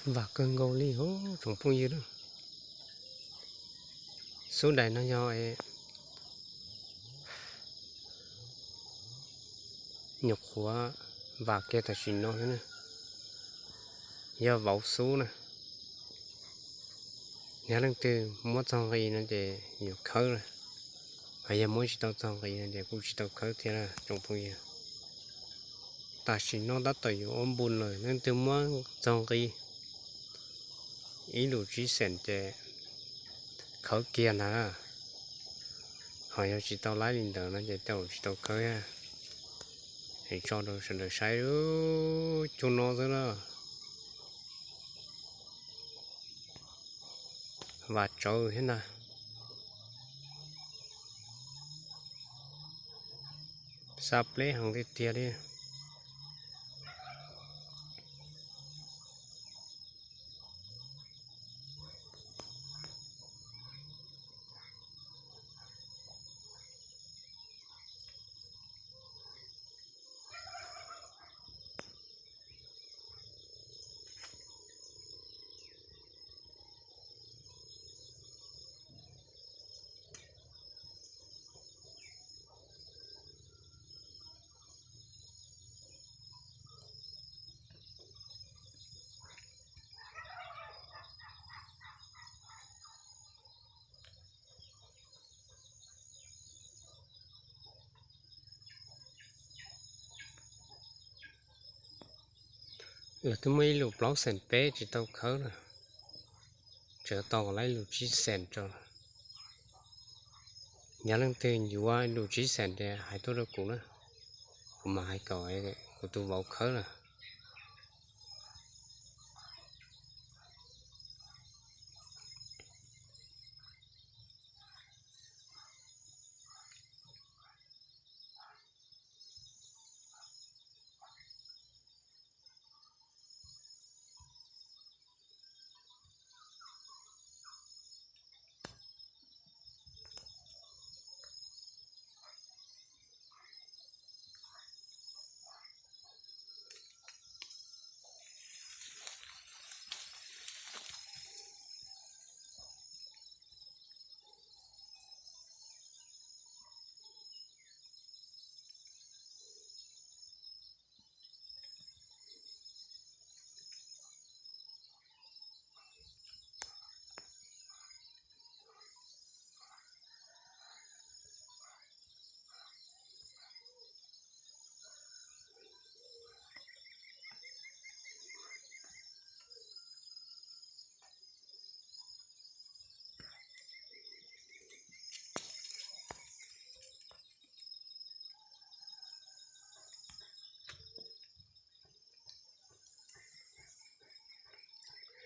Vam kawg nkaus li tsoom phooj ywg. Xub dais no yog nyuam qhuav vam kiag tam sim no xwb na, yog vauv xub na. Yog leej twg muab txog nqi no ces yuav khawb lawm, ho yog muab tsis tau txog nqi no ces kuj tsis tau khawb thiab tsoom phooj ywg. Tam sim no tab tom yuav ua npu lawm, leej twg muab txog nqi ib lus tsib xees ces khawb kiag ntag. Ho yog tsis tau laib li ntawd no ces tej zaum tsis tau khawb. Es tso rau sawv daws saib, cug no xwb na. Vam tsawv thiab ntag. Xa pleb heev tiag tiag li. Lawv twb muab ib lus plaub xees peb tsis tau khawb na, tseem tau laib lus tsib xees tso. Yog leej twg yuav lus tsib xees ces hais tuaj rau kuv na, kuv mam hais kom kuv tus vauv khawb lawm.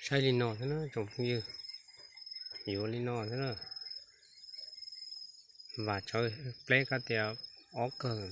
Saib li no xwb na tsoom phooj ywg, yuav li no xwb na. Vam tsawv pleb kab tias ob kawg.